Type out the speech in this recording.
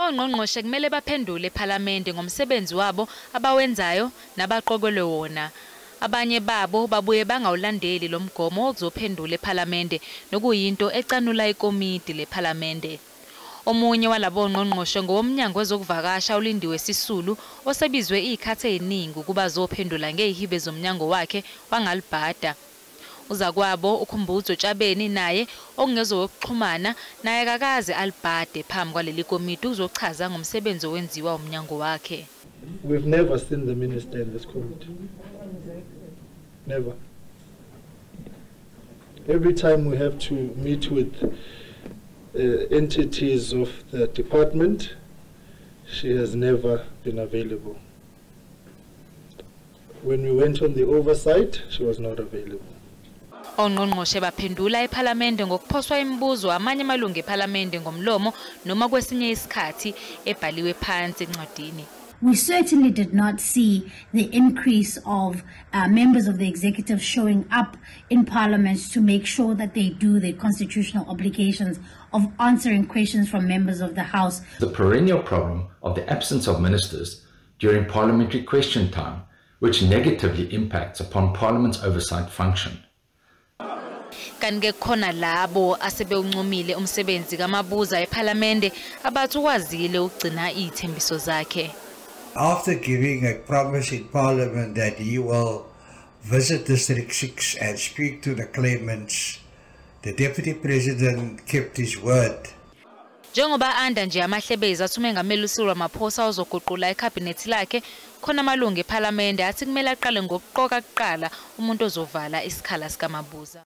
Ongqongqoshe kumele baphendule ePhalamende ngomsebenzi wabo abawenzayo nabaqokelwe wona. Abanye babo babuye bangawulandeli lo mgomo wokuzophendula ePhalamende, nokuyinto ecanula ikomidi lePhalamende. Omunye walabo ngqongqoshe ngowomnyango wezokuvakasha uLindiwe Sisulu, osebizwe izikhathi eziningi ukuba azophendula ngezihibe zomnyango wakhe wangalibhada. Uzakwabo uKhumbudzo Ntshavheni naye okungezokuxhumana naye akakaze alibhade phambi kwaleli komiti uzochaza ngomsebenzi owenziwa umnyango wakhe. We've never seen the minister in this committee. Never. Every time we have to meet with entities of the department, she has never been available. When we went on the oversight, she was not available. Ongqongqoshe baphendula ePhalamende ngokuphoswa imibuzo amanye amalungu ePhalamende ngomlomo noma kwesinye isikhathi ebhaliwe phansi encwadini. We certainly did not see the increase of members of the executive showing up in Parliament to make sure that they do their constitutional obligations of answering questions from members of the House. The perennial problem of the absence of ministers during parliamentary question time, which negatively impacts upon Parliament's oversight function. Kanti ke khona labo asebewuncomile umsebenzi kaMabuza ePhalamende abathi ukwazile ukugcina izithembiso zakhe. After giving a promise in Parliament that he will visit District 6 and speak to the claimants, the Deputy President kept his word. Njengoba anda nje amahlebezi athi uMengameli uCyril Ramaphosa uzoguqula ikhabhinethi lakhe, khona amalungu ePhalamende athi kumele aqale ngokuqoka kuqala umuntu ozovala isikhala sikaMabuza.